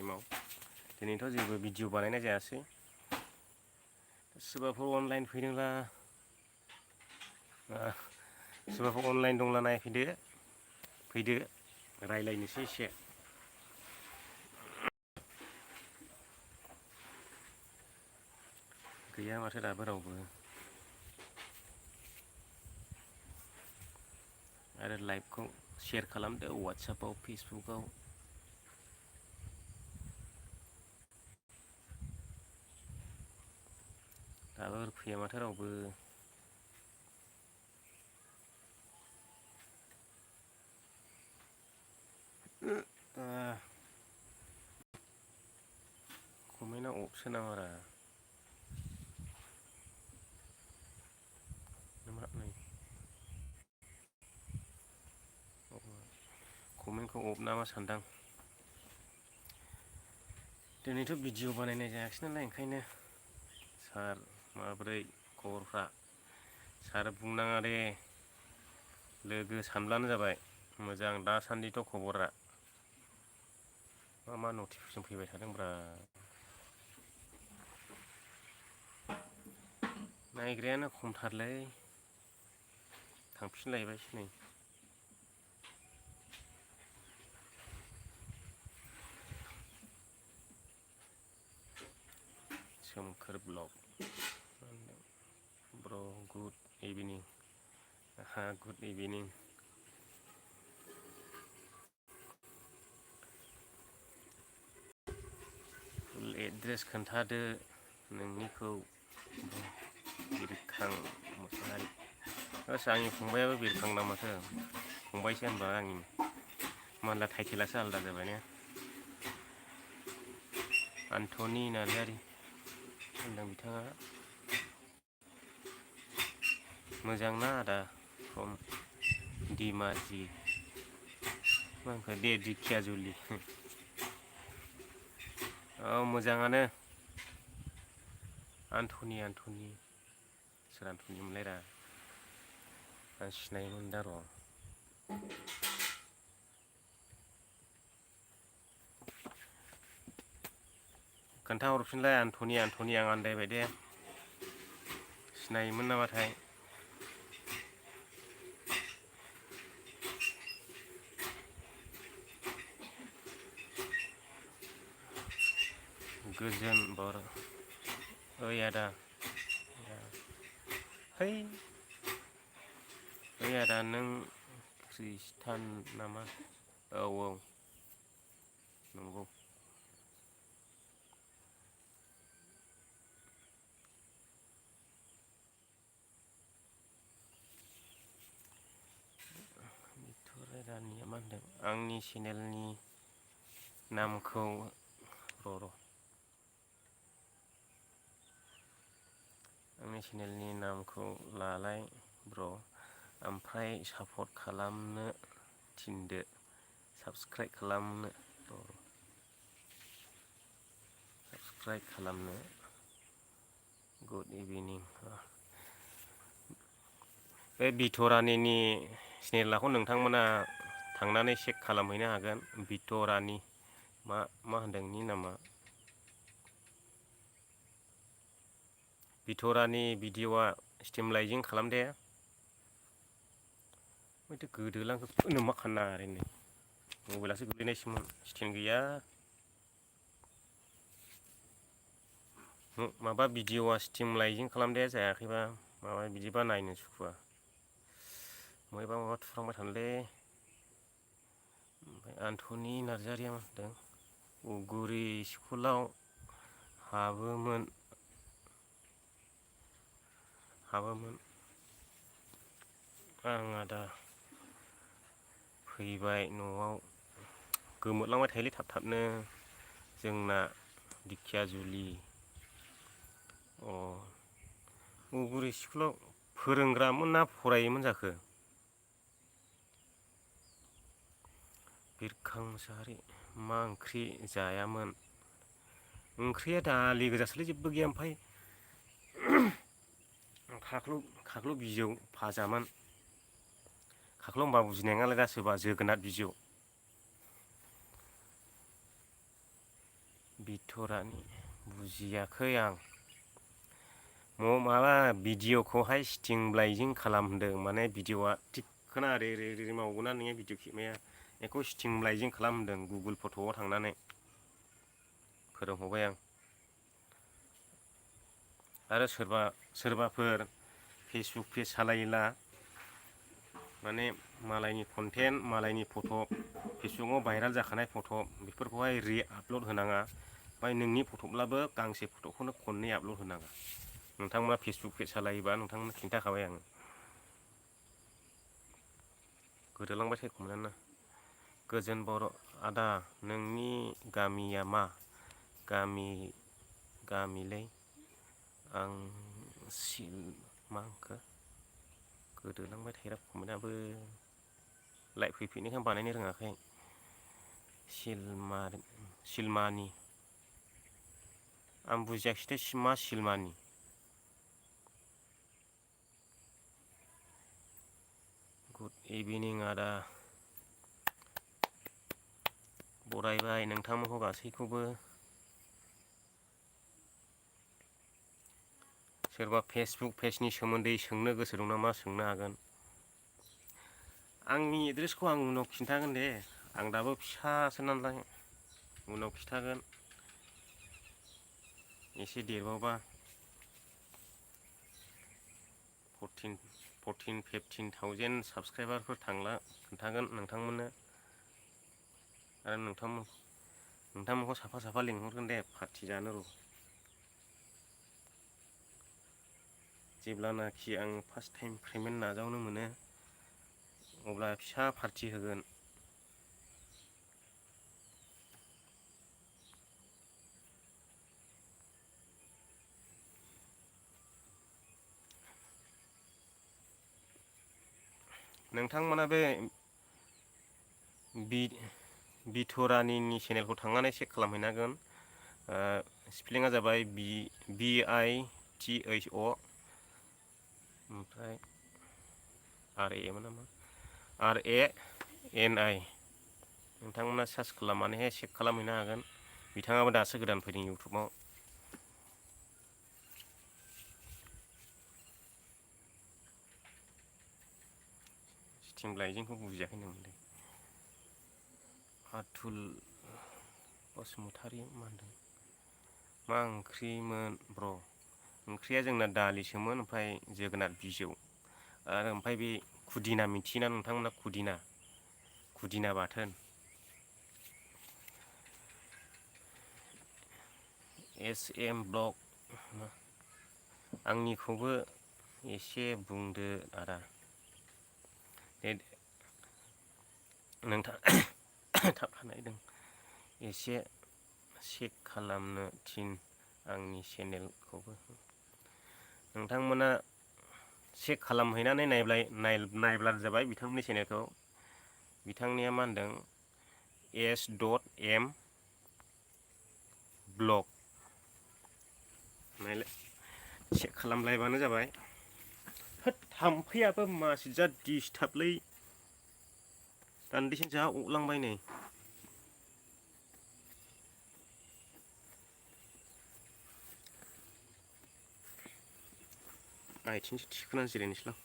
टाइमाव दिनैथ' जेबो भिडिअ बानायनाय जायासै। सोरबाफोर अनलाइन फैदोंब्ला सोरबाफोर अनलाइन दंब्ला फैदो रायलायनोसै एसे। गैया माथो दाबो रावबो। आरो लाइभखौ शेयार खालामदो वाट्सएपआव फेसबुकआव। दाबो फैया माथो रावबो। कमेन्टआ अफसो नामारा नै कमेन्टखौ अफ नामा सानदां। दिनैथ' भिडिअ बानायनाय जायाखिसै नालाय ओंखायनो। सार माब्रै खबरफ्रा? सार बुंनाङा दे लोगो सानब्लानो जाबाय। मोजां दासान्दिथ' खबरा। मा नटिफिकेसन फैबाय थादोंब्रा। नायग्रायानो खमथारलै। थांफिनलायबायसो नै। सोमखोर ब्लग ब्र गुड इभिनिं। गुड इभिनिं। फुल एड्रेस खोन्थादो नोंनिखौ। बिरखां मोसाहारि। आंनि फंबायाबो बिरखां ना माथो। फंबायसो होनबा आंनि मानला टाइटेलासो आलादा जाबाय ने। आन्थनि नार्जारि होनदों बिथाङा। मोजांना आदा फ्रम डिमाजि। मा होनखो दे दिखियाजुलि। औ मोजाङानो। आन्थनि सोर आन्थनि मोनलायरा? आं सिनायोमोन दा र'। खोन्थाहरफिनलाय आन्थनि आं आन्दायबाय दे। सिनायोमोन नामाथाय? गोजोन बर' ओइ आदा है ओइ आदा नों ख्रिस्टान नामा? औ नंगौ। रानिया मा होनदों आंनि चेनेलनि नामखौ र' आंनि चेनेलनि नामखौ लालाय ब्र'। ओमफ्राय सापर्ट खालामनो थिनदो। साबसक्राइब खालामनो साबसक्राइब खालामनो। गुड इभिनिं। बे बिथ'रानिनि चेनेलाखौ नोंथांमोना थांनानै चेक खालामहैनो हागोन। बिथ'रानि मा होनदों नि नामा? बिथ'रानि भिडिअ'आ स्ट्रिमलाइजिं खालामदे। माथो गोदोलांखो मा खानारिनो मबाइलासो गोलैनायसोमोन स्टेन्ड गैया। माबा भिडिअ'आ स्ट्रिमलाइजिं खालामदे जायाखैबा माबा बिदिबा नायनो सुखुवा। माबा थुफ्लांबाय थानोलै। ओमफ्राय आन्थनि नार्जारिया मा होनदों? उगुरि स्कुलाव हाबोमोन। आं आदा फैबाय न'आव। गोमोरलांबाय थायोलै थाबनो जोंना दिखियाजुलि। उगुरि स्कुलाव फोरोंग्रामोन ना फरायोमोन जाखो? बिरखां मोसाहारि मा ओंख्रि जायामोन? ओंख्रिया दालि गोजासोलै जेबो गैया। ओमफ्राय खाख्लौ बिजौ भाजामोन। खाख्लौ होनबा बुजिनाय नङालै दा सोरबा जोगोनार बिजौ। बिथरानि बुजियाखै आं माबा भिडिअखौहाय स्टिंब्लाइजिं खालामदों माने भिडिअआ थिगखोना ओरै मावगोना नोङो भिडिअ खेबनाया बेखौ स्टिंब्लाइजिं खालामदों गुगोल फट'आव थांनानै फोरोंहरबाय आं आरो सोरबाफोर फेसबुक पेज सालायोला माने मालायनि कन्टेन्ट मालायनि फट' फेसबुकाव भाइराल जाखानाय फट' बेफोरखौहाय आपल'ड होनाङा ओमफ्राय नोंनि फट'ब्लाबो गांसे फट'खौनो खननै आपल'ड होनाङा नोंथांमोना फेसबुक पेज सालायोबा नोंथांमोना खिन्थाखाबाय आङो गोदोलांबाय थायोखोमाना गोजोन बर' आदा नोंनि गामिया मा गामिलै आं मा होनखो गोदोलांबाय थायो कमेन्टआबो लाइक फैफिननायखाय बानायनो रोङाखै सिलमानि आं बुजियाखिसै मा सिलमानि गुड इभिनिं आदा बरायबाय नोंथांमोनखौ गासैखौबो सोरबा फेसबुक पेजनि सोमोन्दै सोंनो गोसो दं नामा सोंनो हागोन आंनि एड्रेसखौ आं उनाव खिन्थागोन दे आं दाबो फिसासो नालाय उनाव खिन्थागोन एसे देरबावबा 14-15,000 साबस्क्राइबारफोर थांला खोन्थागोन नोंथांमोननो आरो नोंथांमोनखौ साफा लिंहरगोन दे पार्टि जानो र' जेब्लानाखि आं फार्स्ट टाइम पेमेन्ट नाजावनो मोनो अब्ला फिसा पार्टि होगोन नोंथांमोना बे बिथरानिनि चेनेलखौ थांनानै चेक खालामहैनांगोन स्पेलिंआ जाबाय BITHO ओमफ्राय RANI नोंथांमोना सार्च खालामनानैहाय चेक खालामहैनो हागोन बिथाङाबो दासो गोदान फैदों इउटुबाव स्टिंब्लाइजिंखौ बुजियाखै नोंलाय आथुल बसुमतारी मा होनदों मा ओंख्रिमोन ब्र ओंख्रिया जोंना दालिसोमोन ओमफ्राय जोगोनार बिजौ आरो ओमफ्राय बे खुदिना मिथियोना नोंथांमोना खुदिना बाथोन SM ब्लग आंनिखौबो एसे बुंदो आदा नोंथां थाबथानायदों एसे चेक खालामनो थिन आंनि चेनेलखौबो नोंथांमोना चेक खालामहैनानै नायब्लानो जाबाय बिथांमोननि चेनेलखौ बिथांनिया मा होनदों S.M ब्लग चेक खालामलायबानो जाबाय होद थाम्फैयाबो मासि जा दिसटार्बलै दान्दिसे जा अरलांबाय नै आथिंसो थिखोनानै जिरायनोसैलां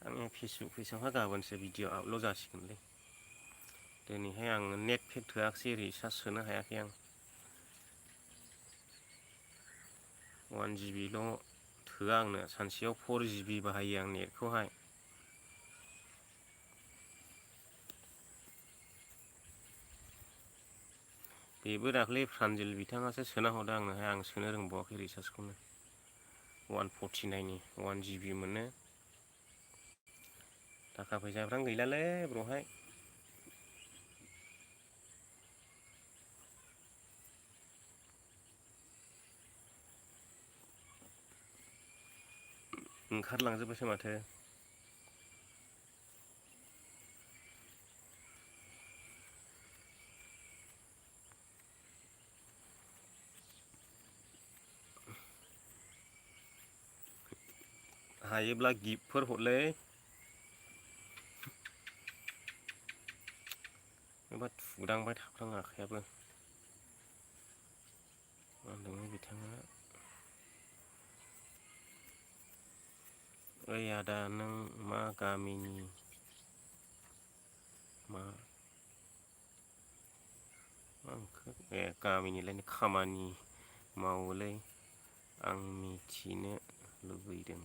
आंनि फेसबुक पेजावहाय गाबोनसो भिडिअ आपल'ड जासिगोनलै दिनैहाय आङो नेट पेक थोआखिसै रिसार्ज सोनो हायाखै आं 1 GBल' थोआ आंनो सानसेयाव 4 GB बाहायो आं नेटखौहाय बेबो दाख्लै प्रान्जल बिथाङासो सोना हरदों आंनोहाय आं सोनो रोंबावाखै रिसार्जखौनो 149नि 1 GB मोनो थाखा फैसाफ्रानो गैलालै ब्र'हाय ओंखारलांजोब्बायसो माथो हायोब्ला गिफ्टफोर हरलै एबा थुदांबाय थाफ्रां आखायाबो मा होनदोंमोन बिथाङा ओइ आदा नों मा गामिनि मा ए गामिनिलायनो खामानि मावोलै आं मिथिनो लुबैदों।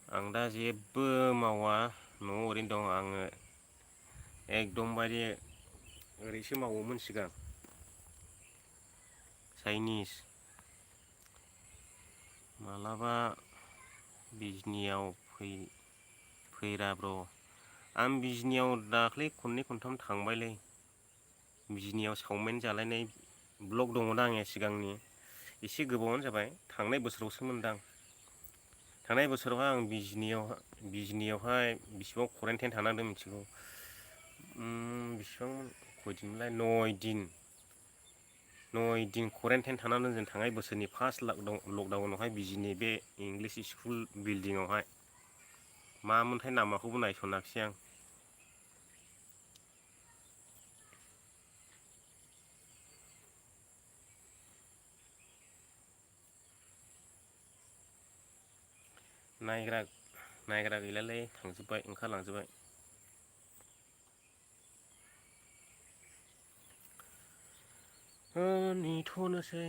आं दा जेबो मावा न'आव ओरैनो दं आङो एकदमबारे ओरैसो मावोमोन सिगां चाइनिस मालाबा बिजनियाव फैरा ब्र' आं बिजनियाव दाख्लै खननै खनथाम थांबायलै बिजनियाव चावमिन जालायनाय ब्लग दङ दा आंनिया सिगांनि एसे गोबावानो जाबाय थांनाय बोसोरावसो मोनदां थांनाय बोसोरावहाय आं बिजनियावहाय बिसिबां करेन्टाइन थानांदों मिथिगौ बिसिबां खयदिनमोनलाय 9 दिन करेन्टाइन थानानै जों थांनाय बोसोरनि फार्स्ट लकडाउनावहाय बिजिनि बे इंलिस स्कुल बिल्डिंआवहाय मामोनथाय नामाखौबो नायसनाखिसै आं नायग्रा गैलालै थांजोब्बाय ओंखारलांजोब्बाय नेथ'नोसै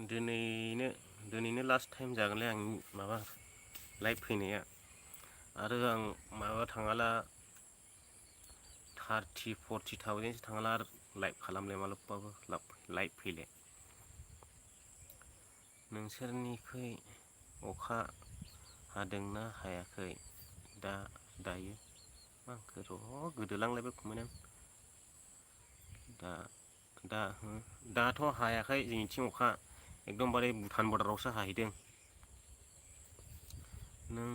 दिनैनो लास्ट टाइम जागोनलै आं माबा लाइभ फैनाया आरो आं माबा थाङाला 30-40,000सो थाङाला आरो लाइभ खालामलाय मालाबाबो लाइभ फैलाय नोंसोरनिखै अखा हादोंना हायाखै दायो मा होनखो र' गोदोलांलायबाय खनबाय दाथ' हायाखै जोंनिथिं अखा एकदमबारे भुटान बर्डारावसो हाहैदों नों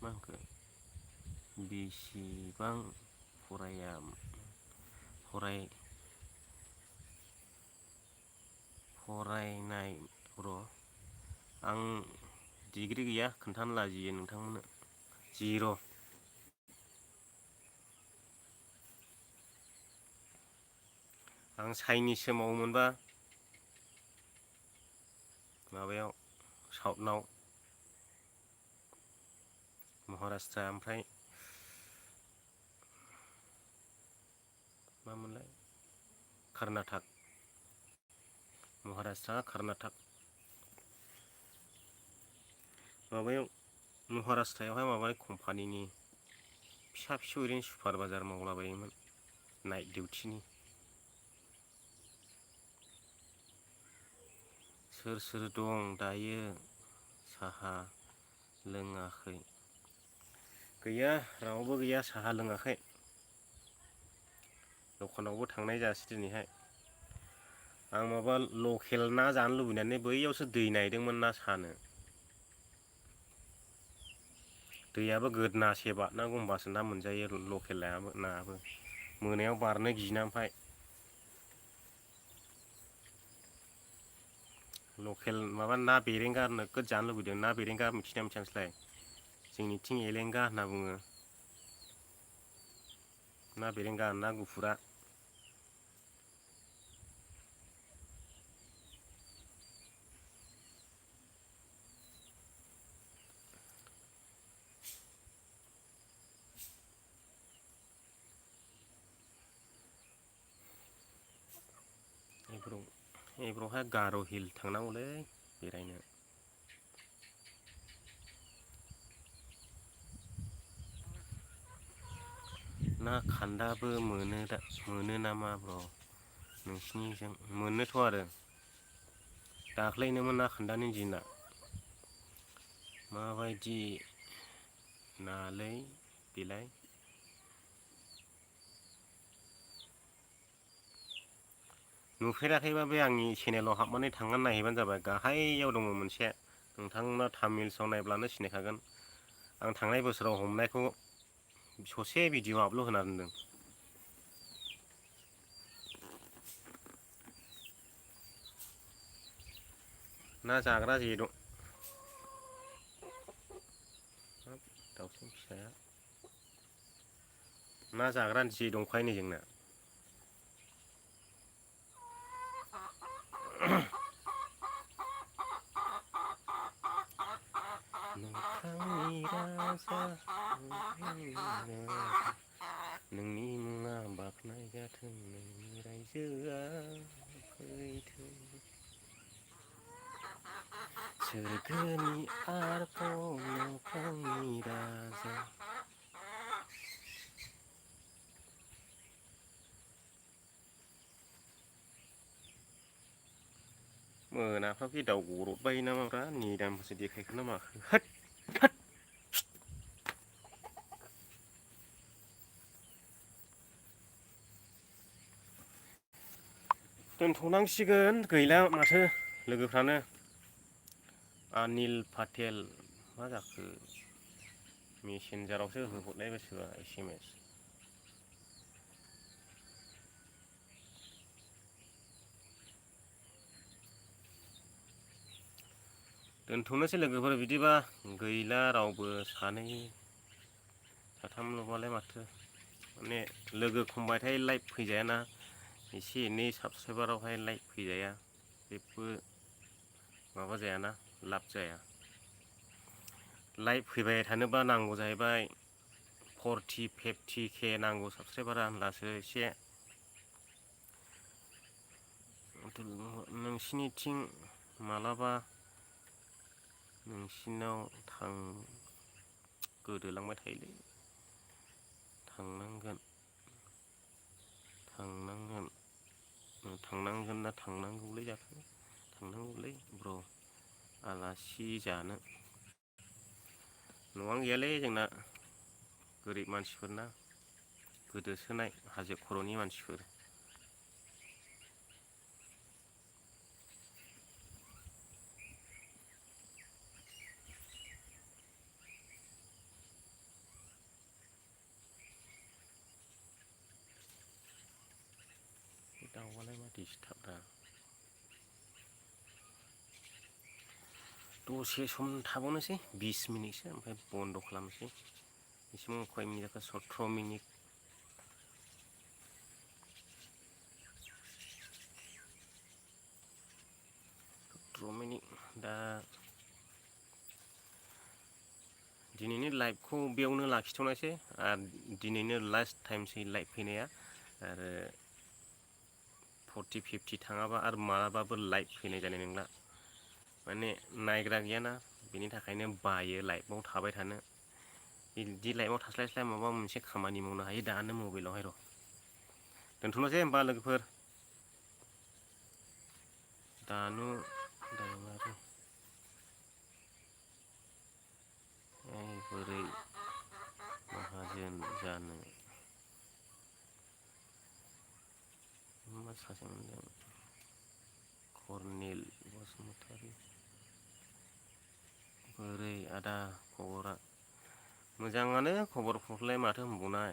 मा होनखो बेसेबां फरायनाय र' आं डिग्रि गैया खोन्थानो लाजियो नोंथांमोननो 0 आं चाइनिससो मावोमोनबा माबायाव साउथनाव महाराष्ट्र ओमफ्राय मामोनलाय कर्नाटक महाराष्ट्र कर्नाटक माबायाव महाराष्ट्रआवहाय माबा कम्पानिनि फिसा फिसौ ओरैनो सुपारभाइजार मावलाबायोमोन नाइट डिउटिनि सोर सोर दं दायो साहा लोङाखै गैया रावबो गैया साहा लोङाखै दखानावबो थांनाय जायासै दिनैहाय आं माबा लकेल ना जानो लुबैनानै बैयावसो दै नायदोंमोन ना सानो दैयाबो गोदना बारनांगौ होमबासो ना मोनजायो लकेल नायाबो मोनायाव बारनो गिना ओमफ्राय लकेल माबा ना बेरेंगा नोगोद जानो लुबैदों ना बेरेंगा मिथिना मिथिया नोंसोरलाय जोंनिथिं एलेंगा होनना बुङो ना बेरेंगा ना गुफुरा एब्रावहाय गार' हिल थांनांगौलै बेरायनो ना खान्दाबो मोनो नामा ब्र' नोंसिनिजों मोनोथ' आरो दाख्लैनोमोन ना खान्दानि दिना माबायदि नालै बेलाय नुफेराखैबा बे आंनि चेनेलाव हाबनानै थांनानै नायहैबानो जाबाय गाहायाव दङ मोनसे नोंथांमोना तामिलसाव नायब्लानो सिनायखागोन आं थांनाय बोसोराव हमनायखौ ससे भिडिअ' आपल'ड होना दोन्दों ना जाग्रा जे दं दाउसिन फिसाया ना जाग्रा जे दंखायो नै जोंना नोंथांनि राजा नोंनि मुङा बाख्नाय जाथों नोंनि रायजोआ फैथों सोरगोनि आरग नोंथांनि राजा मोनाफ्राव बे दाउ गरदबायो ना माब्रा निदानफोरसो देखायखो ना माखो होद होद दोनथ'नांसिगोन गैला माथो लोगोफ्रानो अनिल पाटेल मा जाखो मेसेन्जारावसो होहरलायबाय सोरबा SMS दोनथ'नोसै लोगोफोर बिदिबा गैला रावबो सानै साथामल'बालाय माथो माने लोगो खमबाथाय लाइभ फैजायाना एसे एनै साबसक्राइबारावहाय लाइक फैजाया जेबो माबा जायाना लाब जाया लाइक फैबाय थानोबा नांगौ जाहैबाय 40-50K नांगौ साबसक्राइबारा होनब्लासो एसे नोंसिनिथिं मालाबा नोंसिनाव गोदोलांबाय थायोलै थांनांगोन ना थांनांगौलै जाखो थांनांगौलै ब्र आलासि जानो न'आनो गैयालै जोंना गोरिब मानसिफोरना गोदोसोनाय हाजो खर'नि मानसिफोर दाउआलाय मा दिसटार्बरा दसे सम थाबावनोसै 20 मिनिटसो ओमफ्राय बन्द' खालामनोसै बेसिम खय मिनिट जाखो 17 मिनिट दा दिनैनि लाइभखौ बेयावनो लाखिथ'नोसै आरो दिनैनो लास्ट टाइमसै लाइभ फैनाया आरो 40-50 थाङाबा आरो मालाबाबो लाइभ फैनाय जानाय नंला माने नायग्रा गैयाना बेनि थाखायनो बायो लाइभआव थाबाय थानो बिदि लाइभआव थास्लायस्लाय माबा मोनसे खामानि मावनो हायो दानो मबाइलावहाय र' दोनथ'नोसै होमबा लोगोफोर दानु दाइमारि बोरै माहाजोन जानो मा सासे मोनदों कर्नेल बसुमतारी बोरै आदा खबरा मोजाङानो खबरफ्रालाय माथो होनबावनाय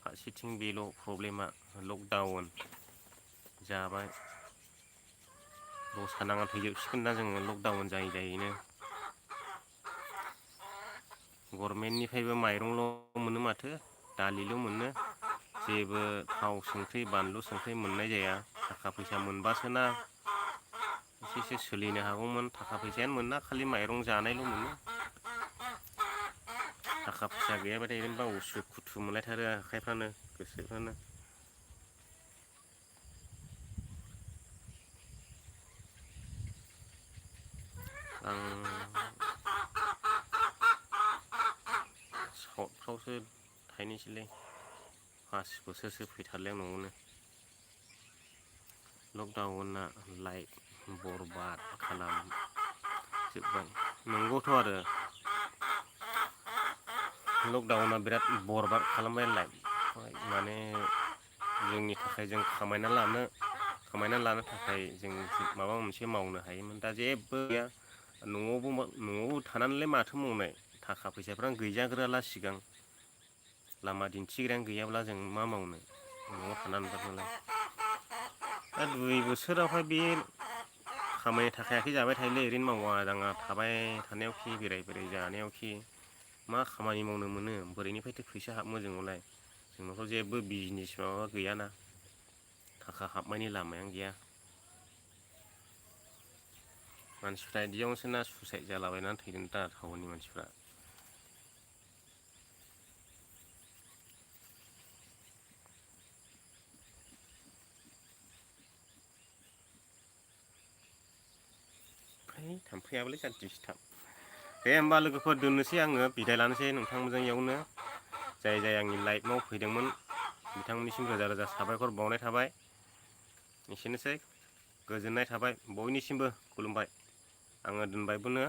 फारसेथिं बेल' प्रब्लेमा लकडाउन जाबाय रसा नांना थैजोबसिगोन दा जोङो लकडाउन जायै जायैनो गभर्नमेन्टनिफ्रायबो माइरंल' मोनो माथो दालिल' मोनो जेबो थाव संख्रि बानलु संख्रि मोननाय जाया थाखा फैसा मोनबासोना एसे सोलिनो हागौमोन थाखा फैसायानो मोना खालि माइरं जानायल' मोनो थाखा फैसा गैयाबाथाय ओरैनोबा उसु खुथु मोनलायथारो आखाइफ्रानो गोसोफ्रानो आं साउथफ्रावसो थाहैनोसैलै 5 बोसोरसो फैथारलाय न'आवनो लकडाउना लाइफ बरबाद खालामजोब्बाय नंगौथ' आरो लकडाउना बिराद बरबाद खालामबाय लाइफ माने जोंनि थाखाय जों खामायना लानो थाखाय जों माबा मोनसे मावनो हायोमोन दा जेबो गैया न'आवबो थानानैलाय माथो मावनाय थाखा फैसाफ्रानो गैजाग्रोला सिगां लामा दिन्थिग्रायानो गैयाब्ला जों मा मावनो न'आव थानानैबाबोलाय दा 2 बोसोरावहाय बे खामानि थाखायाखै जाबाय थायोलै ओरैनो मावा दाङा थाबाय थानायावखि बेराय जानायावखि मा खामानि मावनो मोनो बोरैनिफ्रायथो फैसा हाबो जोंनावलाय जोंनावथ' जेबो बिजनेस माबा गैयाना थाखा हाबनायनि लामायानो गैया मानसिफ्रा इदियावनोसो ना सुइसाइड जालाबायनानै थैदों दा टाउननि मानसिफ्रा थाम्फैयाबोलै जा डिस्टार्ब दे होमबा लोगोफोर दोननोसै आङो बिदाय लानोसै नोंथांमोनजों इयावनो जाय आंनि लाइफआव फैदोंमोन बिथांमोननिसिम रोजा रोजा साबायखर बावनाय थाबाय एसेनोसै गोजोननाय थाबाय बयनिसिमबो खुलुमबाय आङो दोनबायबोनो